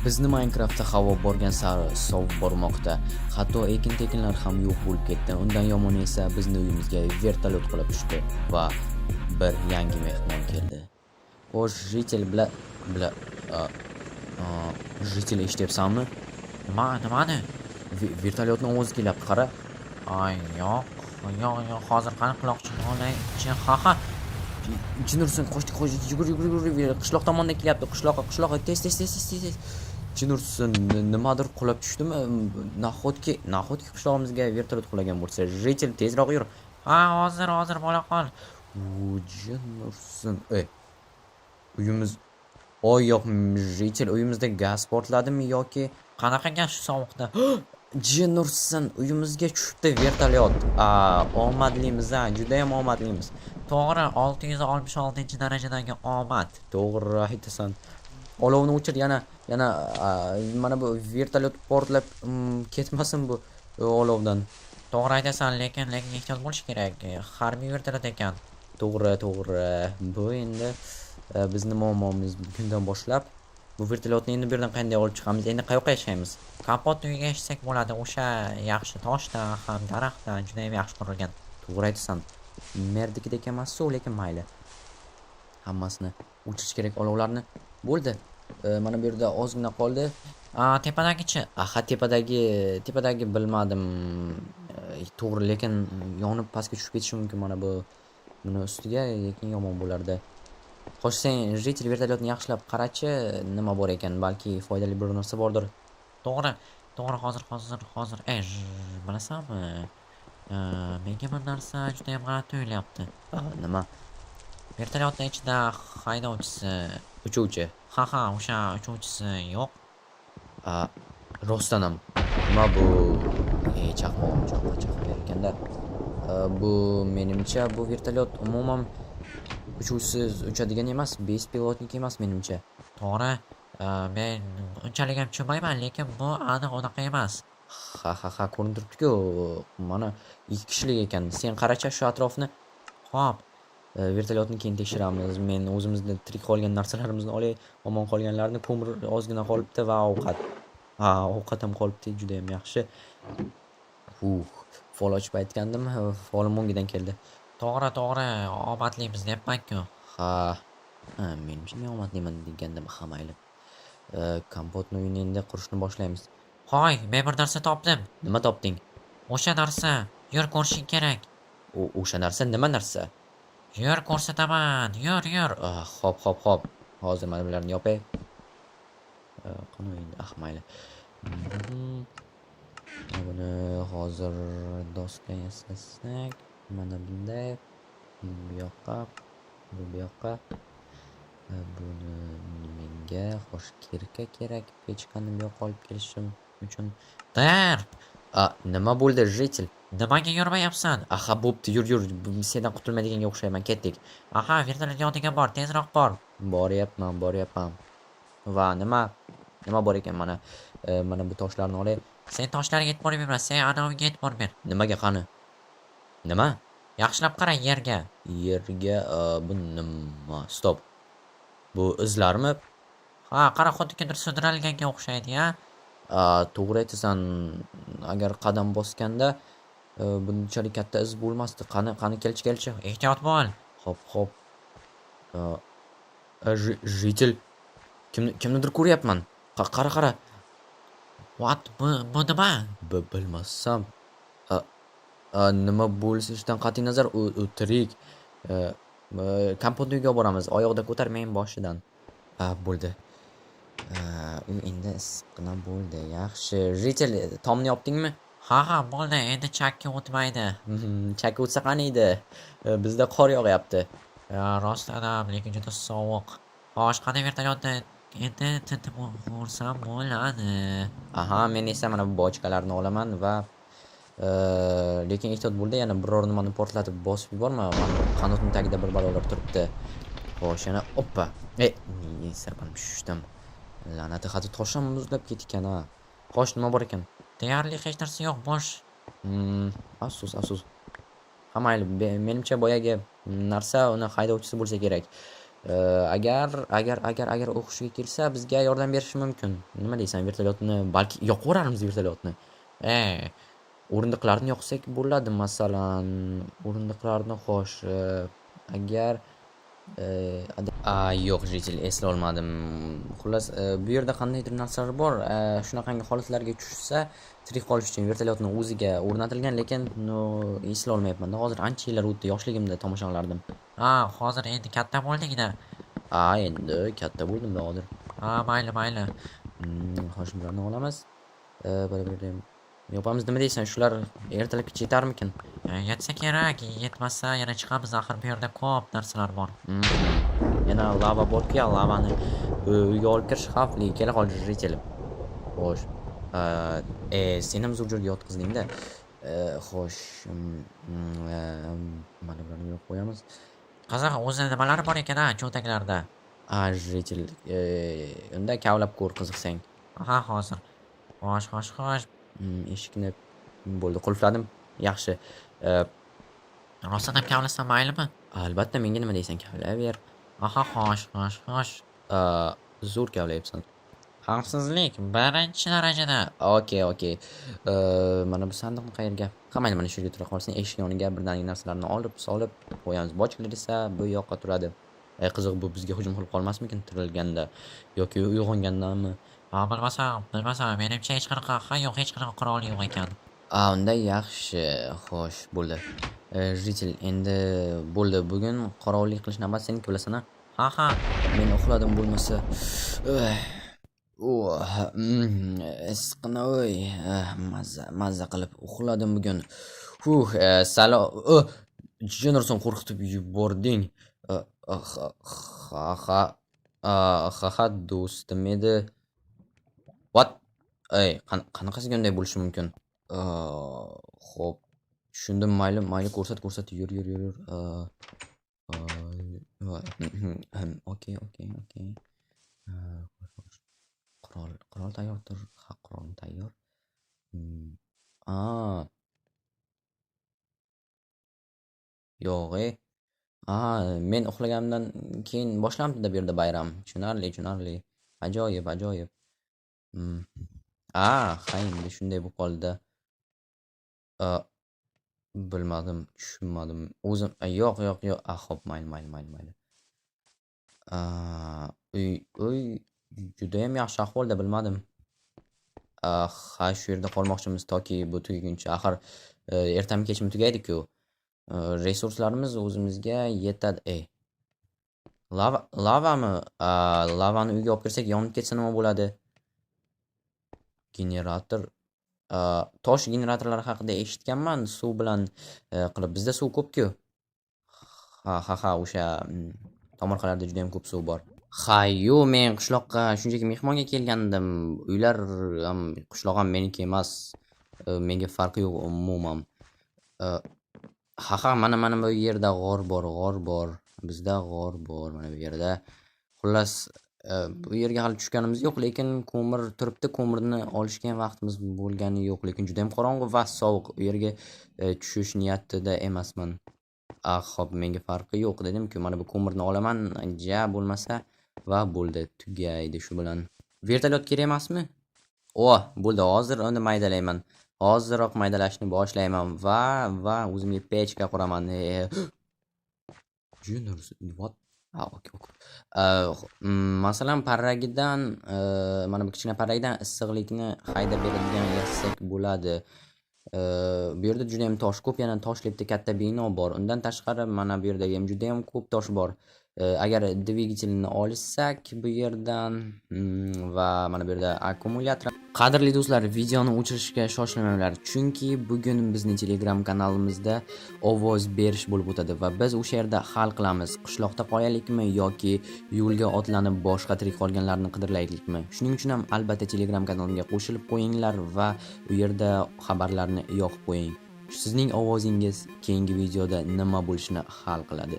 Bizni Minecraftda havo borgan sari sovib bormoqda. Hatto ekin-tekinlar ham yo'q bo'lib ketdi. Undan yomoni esa bizni uyimizga vertolyot qulab tushdi va bir yangi mehmon keldi. Xo'sh, житель бля a, житель, eshityapsanmi? Nima, nimani? Vertolyotni ovozi kelyapti, qara. Ay, yo'q, yo'q, yo'q, hozir qani, quloqchinni olaychi. Ha. Jin ursin, qochdik, qoch, yugur, yugur, yugur, qishloq tomondan kelyapti, qishloqqa, qishloqqa, tez, tez, tez, tez, tez, tez. Jin ursin, nimadir qulab tushdimi? Nahotki qishlog'imizga vertolyot qulagan bo'lsa? Житель, tezroq yur. Ha, hozir, hozir, bo'la qol. U, jin ursin. Ey. Uyimiz. Oy, yo'q, житель, uyimizda gaz portladimi yoki Qanaqa gaz shu sovuqda? Jin ursin, uyimizga tushibdi vertolyot. A, omadlimiz, ha, judayam omadlimiz. To'g'ri, 666-darajadagi omad. To'g'ri aytasan. Olovni o'chir yana, yana mana bu vertolyot portlab ketmasin bu olovdan. To'g'ri aytasan, lekin ehtiyot bo'lish kerak. Harbiy vertolyot ekan. To'g'ri, to'g'ri. Bu endi bizni muammomiz bugundan boshlab. Bu vertolyotni endi bu yerdan qanday olib chiqamiz? Endi qayoqqa yashaymiz? Kompot uyiga yashasak bo'ladi. O'sha yaxshi, toshdan ham, daraxtdan juda ham yaxshi qurilgan. To'g'ri aytasan. Mernikidek emas-u, lekin mayli. Hammasini o'chirish kerak olovlarni. Bo'ldi. Mana bu yerda ozgina qoldi. A, tepadagichi? Aha, tepadagi bilmadim. To'g'ri, lekin yonib pastga tushib ketishi mumkin mana bu buni ustiga, lekin yomon bo'lardi. Xo'sh, sen, житель, vertolyotni yaxshilab qarachi, nima bor ekan, balki foydali bir narsa bordir. To'g'ri, to'g'ri, hozir, hozir, hozir. Ey, bilasanmi? Menga bir narsa juda ham g'alati tuyulyapti. Nima? Vertolyotni ichida haydovchisi Uchuvchi. Ha, o'sha uchuvchisi yo'q. A, rostdan ham. Nima bu? Ey, chaqmoq, chaqmoq, chaqmoq ekanda. Bu, menimcha, bu vertolyot umuman uchuvchisiz uchadigan emas, беспилотник emas, menimcha. To'g'ri, men unchalik ham tushunmayman, lekin bu aniq unaqa emas. Ha, ko'rinib turibdi-ku. Mana, ikki kishilik ekan. Sen qaracha shu atrofni. Xo'p. Vertolyotni keyin tekshiramiz. Men o'zimizni tirik qolgan narsalarimizni olay, omon qolganlarni, ko'mir ozgina qolibdi va ovqat. Ha, ovqat ham qolibdi, juda ham yaxshi. Uh, fol ochib aytgandim, folim o'ngidan keldi. To'g'ri, to'g'ri, omadlimiz deyapman-ku. Ha, ha, menimcha, men omadliman degandim. Ha, mayli. Kompotni uyini endi qurishni boshlaymiz. Hoy, men bir narsa topdim. Nima topding? O'sha narsa, yur, ko'rishing kerak. O'sha narsa nima narsa? Yur, ko'rsataman. Yur, yur. Ah, hop, hop, hop. Hozir mana bularni yopay. Qani endi? Ah, mayli. Buni hozir doska yasasak, mana bunday. Bu yoqqa, bu bu yoqqa. Buni menga, xo'sh, кирка kerak, pechkani bu yoqqa olib kelishim uchun. Der. A, nima bo'ldi, житель? Nimaga yurmayapsan? Aha, bo'pti, yur, yur. Sendan qutulmaydiganga o'xshayman, ketdik. Aha, vertolyot yoniga bor, tezroq bor. Boryapman, boryapman. Va nima? Nima bor ekan mana? Mana bu toshlarni olay. Sen toshlarga e'tibor berma, sen anaviga e'tibor ber. Nimaga, qani? Nima? Yaxshilab qara yerga. Yerga, bu nima? Стоп. Bu izlarmi? Ha, qara, xuddi kimdir sudralganga o'xshaydi, ya. A, to'g'ri aytasan. Agar qadam bosganda bunchalik katta iz bo'lmasdi. Qani, qani, kelchi, kelchi. Ehtiyot bo'l. Hop, hop. Житель, kimnidir ko'ryapman. Qara, qara. What? Bu nima? Bilmasam. A, nima bo'lishidan qat'iy nazar, u tirik. Kompotni uyga olib boramiz. Oyoqda ko'tarmang boshidan. Ha, bo'ldi. Uy endi issiqqina bo'ldi. Yaxshi. Житель, tomni yopdingmi? Ha, bo'ldi. Endi chakka o'tmaydi. Chakka o'tsa qaniydi? Bizda qor yog'yapti. Ya, rostdan ham, lekin juda sovuq. Xo'sh, qani, vertolyotni endi tintib ko'rsam bo'ladi. Aha, men esa mana bu bochkalarni olaman va lekin ehtiyot bo'lda, yana biror nimani portlatib bosib yuborma. Mana bu qanotning tagida bir balolar turibdi. Xo'sh, yana oppa. Ey, sirpanib tushdim. La'nati, hali tosh ham muzlab ketgan ha. Xo'sh, nima bor ekan? Deyarli hech narsa yo'q, bo'sh. Afsus, afsus. Ha, mayli, menimcha boyagi narsa uni haydovchisi bo'lsa kerak. Agar agar agar agar u hushiga kelsa, bizga yordam berishi mumkin. Nima deysan, vertolyotni balki yoqib yuborarmiz vertolyotni. O'rindiqlarni yoqsak bo'ladi, masalan, o'rindiqlarni. Xo'sh, agar yo'q, житель, eslolmadim. Xullas, bu yerda qandaydir narsalar bor. Shunaqangi holatlarga tushsa, tirik qolish uchun vertolyotni o'ziga o'rnatilgan, lekin но eslolmayapman-da. Hozir ancha yillar o'tdi, yoshligimda tomosha qilardim. Ha, hozir endi katta bo'lding-da. A, endi katta bo'ldim-da hozir. Ha, mayli, mayli. Xo'sh, bularni olamiz. Bir bir yopamiz. Nima deysan, shular ertalabgacha yetarmikin? Yetsa kerak, yetmasa yana chiqamiz, axir bu yerda ko'p narsalar bor. Yana lava bor-ku, lavani uyga olib kirish xavfli. Kela qol, житель. Xo'sh. Sen ham zo'r joyga yotqizding-da. Xo'sh, mana bularni yoqib qo'yamiz. Qiziq, o'zi nimalar bor ekan a cho'ntaklarda? A, житель, unda kavlab ko'r qiziqsang. Ha, hozir. Xo'sh, xo'sh, xo'sh. Eshikni bo'ldi, qulfladim. Yaxshi. Rostdan ham kavlasam maylimi? Albatta, menga nima deysan, kavlayver. Aha, xo'sh, xo'sh, xo'sh. Zo'r kavlayapsan. Xavfsizlik birinchi darajada. Okey. Mana bu sandiqni qayerga? Ha, mayli, mana shu yerga tura qolsin. Eshik yoniga birdaniga narsalarni olib, solib qo'yamiz. Bochkalar esa bu yoqqa turadi. Qiziq, bu bizga hujum qilib qolmasmikin tirilganda yoki uyg'ongandami? Ha, bilmasam, bilmasam, menimcha hech qanaqa, ha, yo'q, hech qanaqa qurol yo'q ekan. A, unda yaxshi. Xo'sh, bo'ldi. Житель, endi bo'ldi. Bugun qorovullik qilish navbati seniki, bilasan-a? Ha. Men uxladim bo'lmasa. Issiqqina oy, mazza, mazza qilib uxladim bugun. Huh, salo, Jennerson, qo'rqitib yubording. Ha, ha, do'stim edi. What? Ey, qanaqasiga unday bo'lishi mumkin? Xo'p, tushundim, mayli, mayli, ko'rsat, ko'rsat, yur, yur, yur, yur. Okey. Xo'sh. Qurol, qurol tayyordir. Ha, qurol tayyor. A. Yo'q, e. A, men uxlaganimdan keyin boshlanibdi bu yerda bayram. Tushunarli, tushunarli. Ajoyib, ajoyib. A, ha, endi shunday bo'lib qoldi-da. Bilmadim, tushunmadim. O'zim yo'q, yo'q, yo'q. A, xo'p, mayli, mayli, mayli, mayli. A, uy judayam yaxshi ahvolda, bilmadim. Ha, shu yerda qolmoqchimiz toki bu tugaguncha. Axir ertami kechmi tugaydi-ku. Resurslarimiz o'zimizga yetadi. Ey. Lava, lavami? A, lavani uyga olib kirsak yonib ketsa nima bo'ladi? Generator, tosh generatorlari haqida eshitganman, suv bilan qilib. Bizda suv ko'p-ku. Ha, o'sha tomorqalarda juda ham ko'p suv bor. Ha, yo'q, men qishloqqa shunchaki mehmonga kelgandim. Uylar ham, qishloq ham meniki emas. Menga farqi yo'q umuman. Ha, mana bu yerda g'or bor, g'or bor. Bizda g'or bor mana bu yerda. Xullas, bu yerga hali tushganimiz yo'q, lekin ko'mir turibdi. Ko'mirni olishga ham vaqtimiz bo'lgani yo'q, lekin juda ham qorong'u va sovuq. U yerga tushish niyatida emasman. A, xo'p, menga farqi yo'q dedim-ku. Mana bu ko'mirni olaman, ja bo'lmasa va bo'ldi, tugaydi shu bilan. Vertolyot kerak emasmi? O, bo'ldi, hozir uni maydalayman. Hoziroq maydalashni boshlayman va o'zimga pechka quraman. Junior, what? Ha, okey. Masalan, parragidan, mana bu kichkina parragidan issiqlikni haydab beradigan yasasak bo'ladi. Bu yerda juda ham tosh ko'p, yana toshli bitta katta bino bor. Undan tashqari mana bu yerda ham juda ham ko'p tosh bor. Agar dvigatelni olsak bu yerdan, va mana bu yerda akkumulyator. Qadrli do'stlar, videoni o'chirishga shoshilmanglar, chunki bugun bizning Telegram kanalimizda ovoz berish bo'lib o'tadi va biz o'sha yerda hal qilamiz. Qishloqda qolaylikmi yoki yo'lga otlanib boshqa tirik qolganlarni qidirlaylikmi? Shuning uchun ham albatta Telegram kanalimga qo'shilib qo'yinglar va u yerda xabarlarni yoqib qo'ying. Sizning ovozingiz keyingi videoda nima bo'lishini hal qiladi.